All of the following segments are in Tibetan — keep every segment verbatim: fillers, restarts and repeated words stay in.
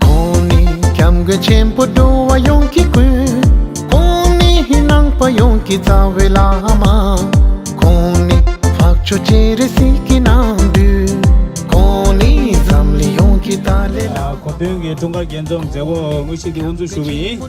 ཁོང་ནི་སྐྱབས་མགོན་ཆེན་པོ་འགྲོ་བ་ཡོངས་ཀྱི་མགོན། ཁོང་ནི་ནང་པ་ཡོངས་ཀྱི་རྩ་བའི་བླ་མ། ཁོང་ནི་འཕགས་མཆོག་སྤྱན་རས་གཟིགས་ཀྱི་རྣམ་སྤྲུལ། ཁོང་ནི་འཛམ་གླིང་ཡོངས་ཀྱི་ཏཱ་ལའི་བླ་མ། གོ་སྟོན་གྱི་འཁྲུངས་སྐར་མཛད་འཛོམས་མཛད་སྒོ་དངོས་གཞི་འདི་དབུ་འཛུགས་ཞུ་གི་ཡིན།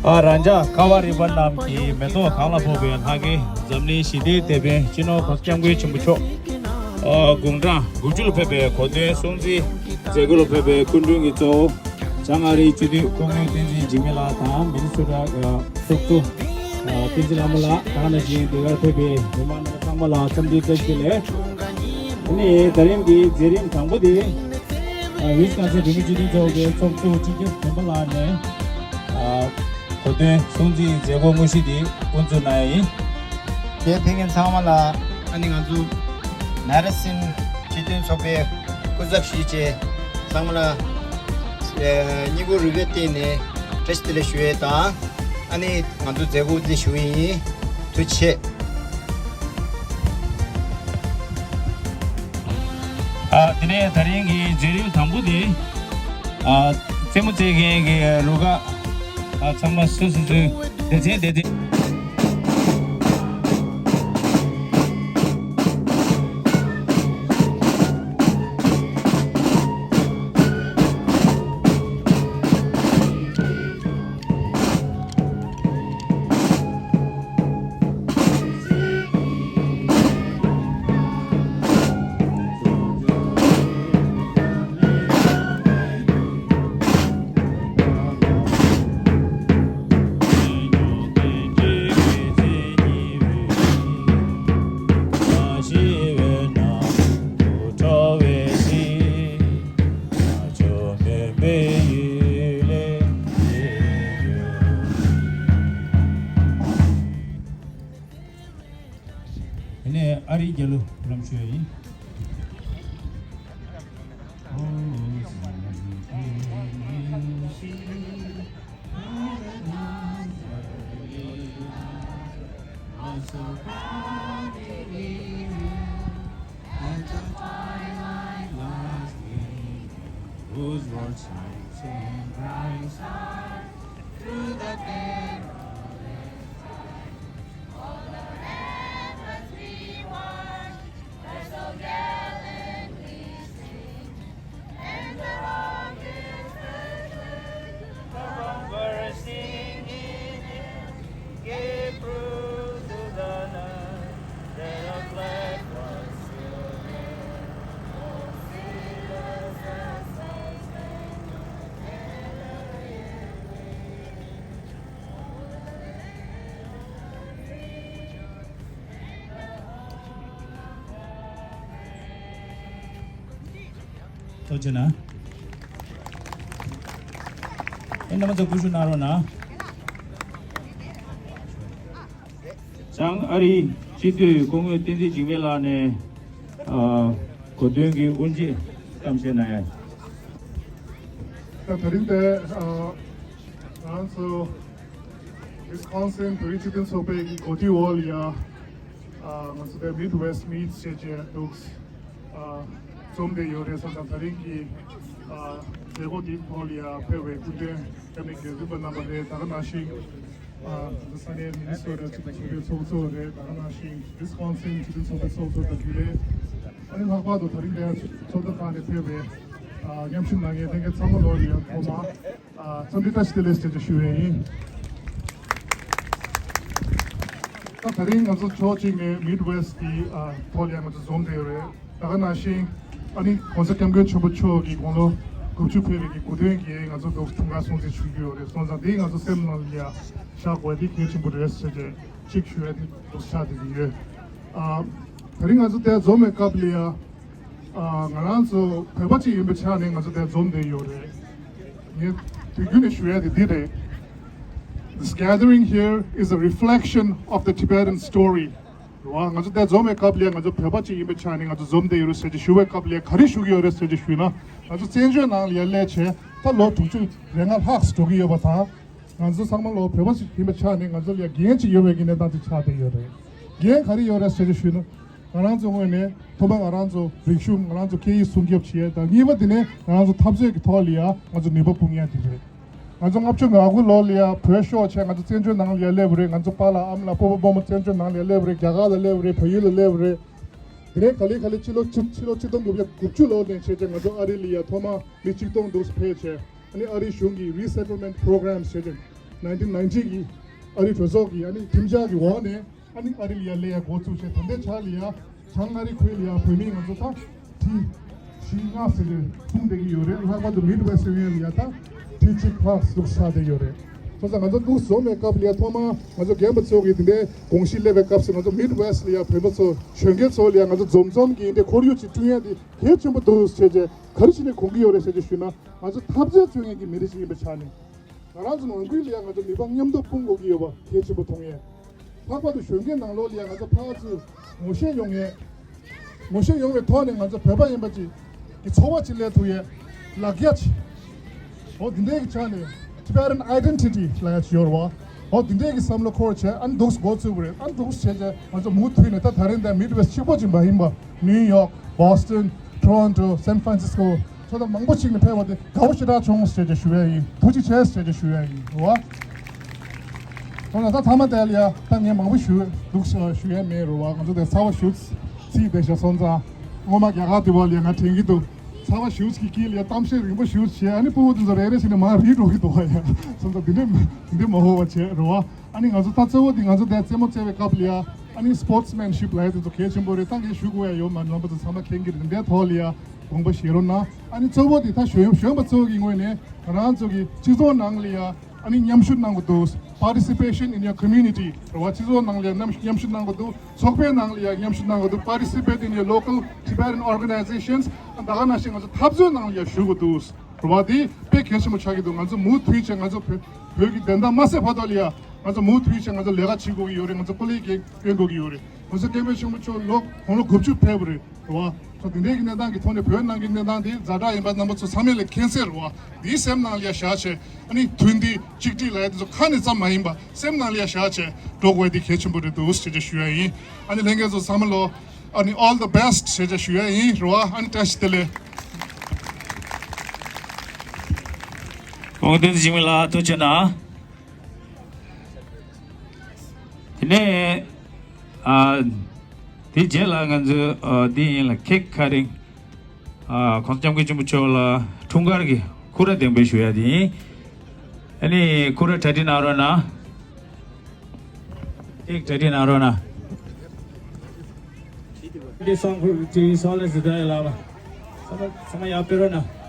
ཨ་རང་ཅག་ཀ་བ་རི་པ་རྣམས་ཀྱི་མེ་ཏོག་གང་ལ་ཕོག་པའི་ལྷ་སྐལ། འཛམ་གླིང་ཞི་བདེའི་དེད་དཔོན་སྤྱི་ནོར་༸གོང་ས་༸སྐྱབས་མགོན་ཆེན་པོ་མཆོག་ཨ་དགུང་གྲངས་དགུ་བཅུ་ལ་ཕེབས་པའི་གོ་སྟོན་སྲུང་བརྩིའི་མཛད་སྒོ་ལ་ཕེབས་པའི་སྐུ་མགྲོན་གྱི་གཙོ་བོ་བྱང་ཨ་རིའི་སྤྱི་འཐུས་སྐུ་ངོ་བསྟན་འཛིན་འཇིགས་མེད་ལགས་དང་། མི་ནི་སོ་ཊ་ཚོགས་གཙོ་ཨ་བསྟན་འཛིན་ལྷ་མོ་ལགས། ད་ག་ནང་བཞིན་འདི་གར་ཕེབས་པའི་མི་མང་རྣམ་པ་ཚང་མ་ལ་འཚམས་འདྲི་བཀྲ་ཤིས་བདེ་ལེགས། ཨ་ནི་དེ་རིང་གི་མཛད་རིམ་དང་པོ་དེ། ཨ་ཝི་སི་ཀོན་སིན་བོད་མིའི་སྤྱི་མཐུན་ཚོགས་པའི་ཚོགས་གཙོ་སྤྱི་ཁྱབ་བདེན་པ་ལགས་ནས་ཨ་གོ་སྟོན་སྲུང་བརྩིའི་མཛད་སྒོ་དངོས་གཞི་དེ་དབུ་འཛུགས་གནང་ཡ་ཡིན། དེ་ཕེབས་མཁན་ཚང་མ་ལ། ཨ་ནི་ང་ཚོ་མེ་ཌི་སིན་སྤྱི་མཐུན་ཚོགས་པའི་སྐུ་ཚབ་གཞིས་བྱེས་ཚང་མ་ལ་ཨ་སྙིང་ཁོང་རུས་པའི་གཏིང་ནས་བཀྲ་ཤིས་བདེ་ལེགས་ཞུ་ཡས་དང་། ཨ་ནི་ང་ཚོ་མཛད་སྒོ་དེ་ཞུ་ཡས་ཡིན། ཐུགས་རྗེ་ཆེ། ཨ་དེ་ནས་དེ་རིང་གི་མཛད་རིམ་དང་པོ་དེ། ཨ་རྩེད་མོ་རྩེ་མཁན་གྱི་རུ་ཁག་ཨ་ཚང་མ་སོ་སོ་སོའི་སྡེ་ཚན་སྡེ་ཚན། དེ་ནས་ཨ་རིའི་རྒྱལ་གླུ་ལམ་ཞུ་ཡ་ཡིན། Whose words shall shine bright through the perilous time. All the ramparts we watched were so gallantly slain, and the rockets that flew above were singing hymns, gave proof to the night that our flag was still there. Oh, sweet was the sound that never yet. ཐུགས་རྗེ་གནང་། ཨེ་རྣམ་པ་ཚོ་སྐུ་ཞུ་གནང་རོགས་གནང་། བྱང་ཨ་རིའི་སྤྱི་འཐུས་སྐུ་ངོ་བསྟན་འཛིན་འཇིགས་མེད་ལགས་ནས་ཨ་གོ་སྟོན་གྱི་དབུ་འབྱེད་གཏམ་བཤད་གནང་ཡ། ད་དེ་རིང་དེ་ཨ་ང་ཚོ་ཝི་སི་ཀོན་སིན་བོད་རིགས་སྤྱི་མཐུན་ཚོགས་པའི་གི་གོ་སྒྲིག་འོག་ལ་ཡ། ཨ་ང་ཚོ་དེ་མིཌ་ཝེ་སི་མིཊ་ཟེར་བྱས་འདུག་ཨ་འཛོམས་བསྡད་ཡོད་རེད། ས་མཚམས་དེ་རིང་གི་ཨ་མཛད་སྒོ་འདིའི་ཐོག་ལ་ཡ་ཕེབས་པའི་སྐུ་མགྲོན་སྐྱབས་མགོན་རྒྱལ་བཙུན་པ་རྣམ་པ་རེད། ད་ག་ནང་བཞིན་ཨ་ང་ཚོ་ས་གནས་མི་ནི་སོ་ཊ་སྤྱི་མཐུན་ཚོགས་པའི་ཚོགས་གཙོ་རེད། ད་ག་ནང་བཞིན་ཝི་སི་ཀོན་སིན་སྤྱི་མཐུན་ཚོགས་པའི་ཚོགས་གཙོ་དང་དེ་ལས་ཨ་ནི་ལྷག་པར་དུ་དེ་རིང་འདིར་ཚོགས་གཙོ་ཁང་ནས་ཕེབས་པའི་ཨ་མཉམ་ཞུགས་གནང་མཁན་ལྷན་རྒྱས་ཚང་མ་ལོ་ལ་ཡ་ཐོག་མ། ཨ་འཚམས་འདྲི་བཀྲ་ཤིས་བདེ་ལེགས་ཞེས་ཞུ་བ་ཡིན། ད་དེ་རིང་ང་ཚོ་ཕྱོགས་གཅིག་ནས་མིཌ་ཝེ་སི་གི་ཨ་ཐོག་ལ་ང་ཚོ་འཛོམས་བསྡད་ཡོད་རེད། ད་ག་ནང་བཞིན་ཨ་ནི་༸གོང་ས་༸སྐྱབས་མགོན་ཆེན་པོ་མཆོག་གི་དགུང་ལོ་ དགུ་བཅུ་ཕེབས་པའི་གི་གོ་སྟོན་གྱིས་ང་ཚོ་འདུག་འཁྲུངས་སྐར་སྲུང་བརྩི་ཞུ་རྒྱུ་ཡོད་རེད། སོང་ཙང་དེ་ང་ཚོ་སེམས་ནང་ལ་ཡ་བཞག་དགོས་དེ་གལ་ཆེན་པོ་རེད་ཟེར་ཏེ་གཅིག་ཞུ་ཡ་དེ་འདུག་ཆགས་བསྡད་ཀྱི་ཡོད། ཨ། དེ་རིང་ང་ཚོ་དེ་འཛོམས་པའི་སྐབས་ལ་ཡ། ཨ། ང་རང་ཚོ་བོད་པ་གཅིག་ཡིན་པའི་ཆ་ནས་ང་ཚོ་དེ་འཛོམས་བསྡད་ཡོད་རེད། ངས་དུས་རྒྱུན་ནས་ཞུ་ཡ་དེ་འདི་རེད། This gathering here is a reflection of the Tibetan story. རེད་བ། ང་ཚོ་དེ་འཛོམས་པའི་སྐབས་ལ་ང་ཚོ་བོད་པ་གཅིག་ཡིན་པའི་ཆ་ནས་ང་ཚོ་འཛོམས་བསྡད་ཡོད་རེད་ཟེར་གྱི་ཞུ་བའི་སྐབས་ལ་ག་རེ་ཞུ་གི་ཡོད་རེད་ཟེར་གྱི་ཞུས་ན། ང་ཚོ་བཙན་བྱོལ་ནང་ལ་ཡར་སླེབས་བྱས་ད་ལོ་དྲུག་ཅུ་རེ་ལྔ་ལྷག་འགྲོ་གི་ཡོད་པ་དང་། ང་ཚོ་ཚང་མ་ལོ་བོད་པ་ཞིག་ཡིན་པའི་ཆ་ནས་ང་ཚོ་ལ་འགན་ཅིག་ཡོད་པའི་གི་གནས་སྟངས་ཅིག་ཆགས་བསྡད་ཡོད་རེད། འགན་ག་རེ་ཡོད་རེད་ཟེར་གྱི་ཞུས་ན། ང་རང་ཚོ་ངོས་ནས་ཐོག་མ་ང་རང་ཚོ་རིག་གཞུང་ང་རང་ཚོ་སྐད་ཡིག་སྲུང་སྐྱོབ་བྱེད་ཡས་དང་། གཉིས་པ་དེ་ནས་ང་རང་ཚོ་འཐབ་རྩོད་ཀྱི་ཐོག་ལ་ཡ་ང་ཚོ་ནུས་པ་སྤུངས་ཡས་དེ་རེད། ང་ཚོ་ལྔ་བཅུ་ང་དགུ་ལོ་ལ་ཡ་བོད་ཤོར་བྱས་ང་ཚོ་བཙན་བྱོལ་ནང་ལ་ཡ་སླེབས་པ་རེད། ང་ཚོ་པཱ་ལགས་ཨ་མ་ལགས་སྤོ་བོ་སྤོ་མོ་བཙན་བྱོལ་ནང་ལ་ཡ་སླེབས་པ་རེད། རྒྱ་གར་ལ་སླེབས་པ་རེད། བལ་ཡུལ་ལ་སླེབས་པ་རེད། དེ་ནས་ག་ལེ་ག་ལེ་ཕྱི་ལོ་ཆིག་ཕྱི་ལོ་ཆིག་སྟོང་དགུ་བརྒྱ་དགུ་བཅུ་ལོ་ནས་བྱས་ཏེ་ང་ཚོ་ཨ་རི་ལ་ཡ་ཐོག་མ་མི་ཆིག་སྟོང་འདུག་ཕེབས་བྱས། ཨ་ནི་ཨ་རིའི་གཞུང་གི་Resettlement Program་ཟེར་ཏེ་nineteen ninety་གི་ཨ་རི་གྲོས་ཚོགས་ཀྱི་ཨ་ནི་ཁྲིམས་འཆར་གྱི་འོག་ནས་ཨ་ནི་ཨ་རི་ལ་ཡ་སླེབས་ཡ་འགོ་བཙུགས་བྱས། ད་ལྟའི་ཆར་ལ་ཡ་བྱང་ཨ་རི་ཁུལ་ལ་ཡ་བོད་མི་ང་ཚོ་ད་ཁྲི་བཞི་ལྔ་ཟེར་ཏེ་ཐུག་བསྡད་ཀྱི་ཡོད་རེད། ལྷག་པར་དུ་Midwest་Union་ལ་ཡ་ད་ཁྲི་གཅིག་ལྷག་འདུག་ཆགས་བསྡད་ཡོད་རེད། སོང་ཙང་ང་ཚོ་འདུག་འཛོམས་པའི་སྐབས་ལ་ཡ་ཐོག་མ་ང་ཚོ་རྒན་པ་ཚོ་གི་དེ་འདྲའི་དགོངས་གཞི་སླེབས་པའི་སྐབས་སུ་ང་ཚོ་Midwest་ལ་ཡ་བོད་པ་ཚོ་གཞོན་སྐྱེས་ཚོ་ལ་ཡ་ང་ཚོ་འཛོམས་འཛོམས་ཀྱི་འདི་ཁོར་ཡུག་ཅིག་བསྐྲུན་ཡ་འདི་གལ་ཆེན་པོ་འདུག་ཟེར་བྱས་ག་རེ་བྱས་ནས་དགོངས་ཀྱི་ཡོད་རེད་ཟེར་གྱི་ཞུས་ན། ང་ཚོ་འཐབ་རྩོད་བྱེད་མཁན་གྱི་མི་རིགས་ཤིག་ཡིན་པའི་ཆ་ནས་ང་རང་ཚོ་ནང་ཁུལ་ལ་ཡང་ང་ཚོ་ནུས་པ་མཉམ་དུ་སྤུངས་དགོས་ཀྱི་ཡོད་པ་གལ་ཆེན་པོ་མཐོང་ཡས། ལྷག་པར་དུ་གཞོན་སྐྱེས་ནང་ལོགས་ལ་ཡང་ང་ཚོ་ཕར་ཚུར་ངོ་ཤེས་ཡོང་ཡས། ངོ་ཤེས་ཡོང་བའི་ཐོག་ནས་ང་ཚོ་བོད་པ་ཡིན་པ་ཅིག་གི་ཚོར་བ་ཅིག་སླེབས་ཐུབ་ཡས་ལག་རྒྱ་ཅིག་འོ་འདི་འདྲའི་གི་ཆ་ནས་Tibetan identity་ལབ་ཡ་ཅིག་ཡོད་རེད་བ། འོ་འདི་འདྲའི་གི་བསམ་བློ་འཁོར་བྱས་ཨ་ནི་འདུག་འགོ་བཙུགས་པ་རེད། ཨ་ནི་འདུག་བྱས་བྱས་ང་ཚོ་མུ་མཐུད་ནས་ད་ད་རིང་འདི་Midwest་གཅིག་པོ་ཅིག་མ་ཡིན་པ་New York, Boston, Toronto, San Francisco་ཚོ་ད་མང་པོ་ཅིག་ནས་ཕེབས་པ་དེ་དགའ་བོ་ཞེ་དྲག་བྱུང་ཟེར་བྱས་ཞུ་ཡ་ཡིན། ཐུགས་རྗེ་ཆེ་ཟེར་བྱས་ཞུ་ཡ་ཡིན་རེད་བ། ཐོག་ན་ད་ཐ་མ་དེ་ལ་ཡ་ད་ངས་མང་པོ་ཞུ་འདུག་ཞུ་ཡ་མེད་རེད་བ། ང་ཚོ་དེ་ཚར་བ་ཞུ་ཚིག་དེ་བཞག་སོང་ཙང་སྔོན་མ་རྒྱ་གར་དེ་བ་ལ་ཡ་ང་དྲན་གྱི་འདུག་ཚར་བ་ཞུ་ཚིག་གི་ལ་ཡ་གཏམ་བཤད་རིང་པོ་ཞུ་བྱས་ཨ་ནི་སྤུ་བོ་དེ་ཚོ་རེ་རེ་བྱས་ནས་མར་རིལ་འགྲོ་གི་འདུག་བ་ཡ། སོང་ཙང་འདི་འདྲ་འདི་འདྲ་མ་ཧོ་བ་བྱས་རེད་བ། ཨ་ནི་ང་ཚོ་ད་གཙོ་བོ་དེ་ང་ཚོ་དེ་རྩེད་མོ་རྩེ་བའི་སྐབས་ལ་ཡ་ཨ་ནི་Sportsmanship་ལབ་ཡ་དེ་ཚོ་གལ་ཆེན་པོ་རེད། ད་ངས་ཞུ་དགོས་ཡ་ཡོད་མ་རེད། རྣམ་པ་ཚོ་ཚང་མ་མཁྱེན་གྱི་རེད། འདིའི་ཐོག་ལ་ཡ་དགོངས་པ་བཞེས་རོགས་གནང་། ཨ་ནི་གཙོ་བོ་དེ་ད་གཞོན་གཞོན་པ་ཚོ་གི་ངོས་ནས་ང་རང་ཚོ་གི་སྤྱི་ཚོགས་ནང་ལ་ཡ་ཨ་ནི་མཉམ་ཞུགས་གནང་དགོས་འདུག Participation in your community་རེད་བ། སྤྱི་ཚོགས་ནང་ལ་ཡ་མཉམ་མཉམ་ཞུགས་གནང་དགོས་འདུག་ཚོགས་པའི་ནང་ལ་ཡ་མཉམ་ཞུགས་གནང་དགོས་འདུག Participate in your local Tibetan organizations། ད་ག་ནང་བཞིན་ང་ཚོ་འཐབ་རྩོད་ནང་ལ་ཡ་ཞུགས་དགོས་འདུག་རེད་བ། དེ་དཔེ་གལ་ཆེན་པོ་ཆགས་ཀྱི་འདུག་ང་ཚོ་མུ་མཐུད་བྱས་ང་ཚོ་བོད་བོད་ཀྱི་བདེན་མཐའ་མ་གསལ་བར་དུ་ལ་ཡ་ང་ཚོ་མུ་མཐུད་བྱས་ང་ཚོ་ལས་ཀ་བྱེད་དགོས་ཀྱི་ཡོད་རེད། ང་ཚོ་ཀུན་གླེང་སྐྱོན་དགོས་ཀྱི་ཡོད་རེད། ང་ཚོ་སྐྱབས་མགོན་ཆེན་པོ་མཆོག་ལོ་དགུང་ལོ་དགུ་བཅུ་ཕེབས་པ་རེད་རེད་བ། ཚོ་དེ་འདྲའི་གི་གནས་སྟངས་ཀྱི་ཐོག་ནས་བོད་ནང་གི་གནས་སྟངས་དེ་ཛ་དྲག་ཡིན་པ་རྣམ་པ་ཚོ་ཚང་མས་ལ་མཁྱེན་གསལ་རེད་བ། དེའི་སེམས་ནང་ལ་ཡ་བཞག་བྱས་ཨ་ནི་མཐུན་སྒྲིལ་གཅིག་སྒྲིལ་ལབ་ཡ་དེ་ཚོ་ཁ་ནས་ཙམ་མ་ཡིན་པ་སེམས་ནང་ལ་ཡ་བཞག་བྱས་འགྲོ་དགོས་ཡ་དེ་གལ་ཆེན་པོ་རེད་འདུག་ཞེས་བྱས་ཞུ་ཡ་ཡིན། ཨ་ནི་ལྷན་རྒྱས་ཚོ་ཚང་མ་ལོ། ཨ་ནི་all the best་ཞེས་བྱས་ཞུ་ཡ་ཡིན་རེད་བ། ཨ་ནི་བཀྲ་ཤིས་བདེ་ལེགས། ཨོ་དེ་འཇིགས་མེད་ལགས་ཐུགས་རྗེ་གནང་། དེ་ནས་ཨ་དེ་རྗེས་ལ་ང་ཚོས་ཨ་འདི་ཡིན་ལ་ཁེག་ཁ་རིང་ཨ་༸གོང་ས་༸སྐྱབས་མགོན་ཆེན་པོ་མཆོག་ལ་འཁྲུངས་སྐར་གྱི་སྐུ་ར་འདེགས་འབུལ་ཞུ་ཡ་དེ་ཡིན། ཨ་ནི་སྐུ་ར་གྲ་སྒྲིག་གནང་རོགས་གནང་། ཅིག་གྲ་སྒྲིག་གནང་རོགས་གནང་། འདི་སོང་ཁུ་ཅི་སོང་ལ་ཟི་ད་ཡ་ལ་བ། ཚང་མ་ཚང་མ་ཡར་ཕེབས་རོགས་གནང་།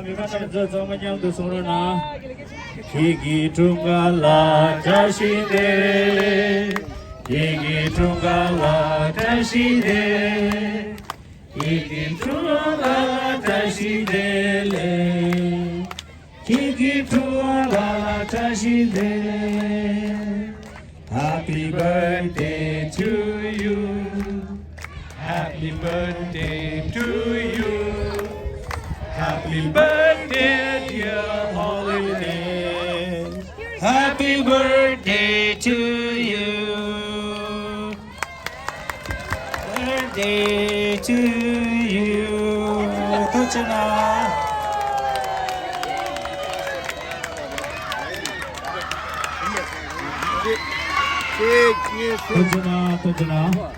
ཨ་མི་མང་རྣམས་ཚོ་ཚང་མ་མཉམ་དུ་གསུང་རོགས་གནང་། ཁྱེད་ཀྱི་འཁྲུངས་སྐར་ལ་བཀྲ་ཤིས་བདེ་ལེགས། ཁྱེད་ཀྱི་འཁྲུངས་སྐར་ལ་བཀྲ་ཤིས་བདེ་ལེགས། ཁྱེད་ཀྱི་འཁྲུངས་སྐར་ལ་བཀྲ་ཤིས་བདེ་ལེགས། Happy birthday to you. Happy birthday to you. Happy birthday, dear Holiday. Happy birthday to you. Birthday to you. ཐུགས་རྗེ་གནང་། ཐུགས་རྗེ་གནང་། ཐུགས་རྗེ་གནང་།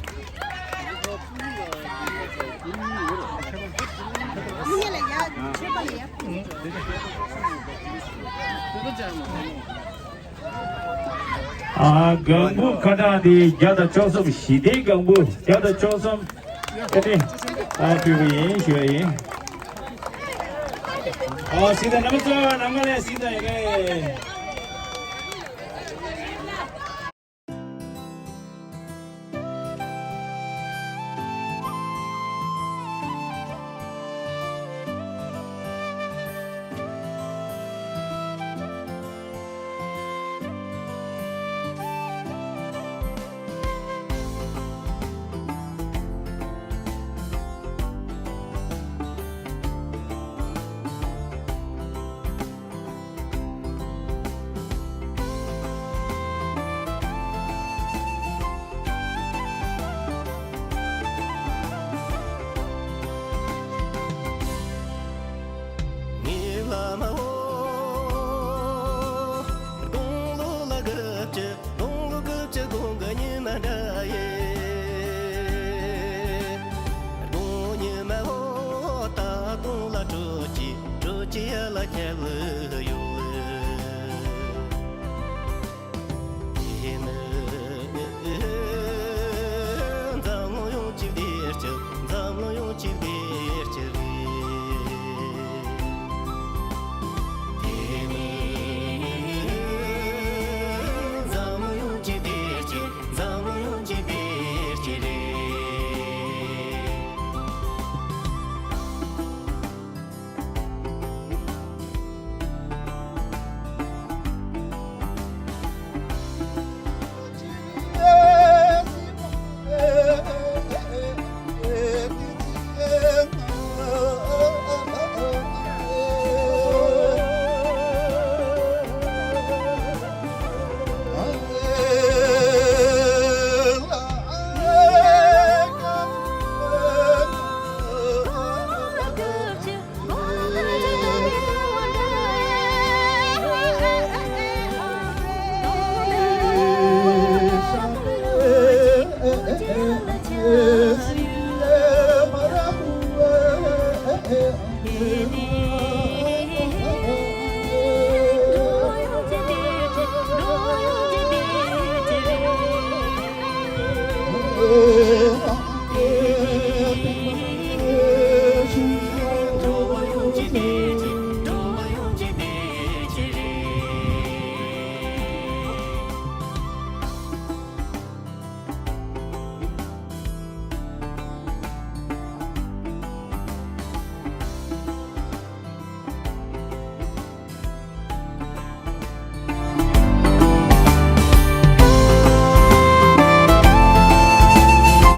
ཨ། ལྒང་བུ་ཁ་གྲངས་དེ་བརྒྱ་དང་བཅུ་གསུམ། ཞི་བདེའི་ལྒང་བུ་བརྒྱ་དང་བཅུ་གསུམ། ཨ་ནི། ཨ། ཕུལ་བ་ཡིན་ཞུ་བ་ཡིན། ཨ། གཟིགས་དང་། རྣམ་པ་ཚོ་ནམ་མཁའ་ལ་གཟིགས་དང་ཡ་གི། ངའི་བླ་མ་ཨོ། དགུང་ལོ་ལ་དགུ་བཅུ། དགུང་ལོ་དགུ་བཅུ་དགུང་གི་ཉི་མ་འདྲ་ཡི། དགུང་ཉི་མ་ཨོ། ད་དགུང་ལ་དྲོ་སྐྱིད། དྲོ་སྐྱིད་ཡར་ལ་ཁྱབ།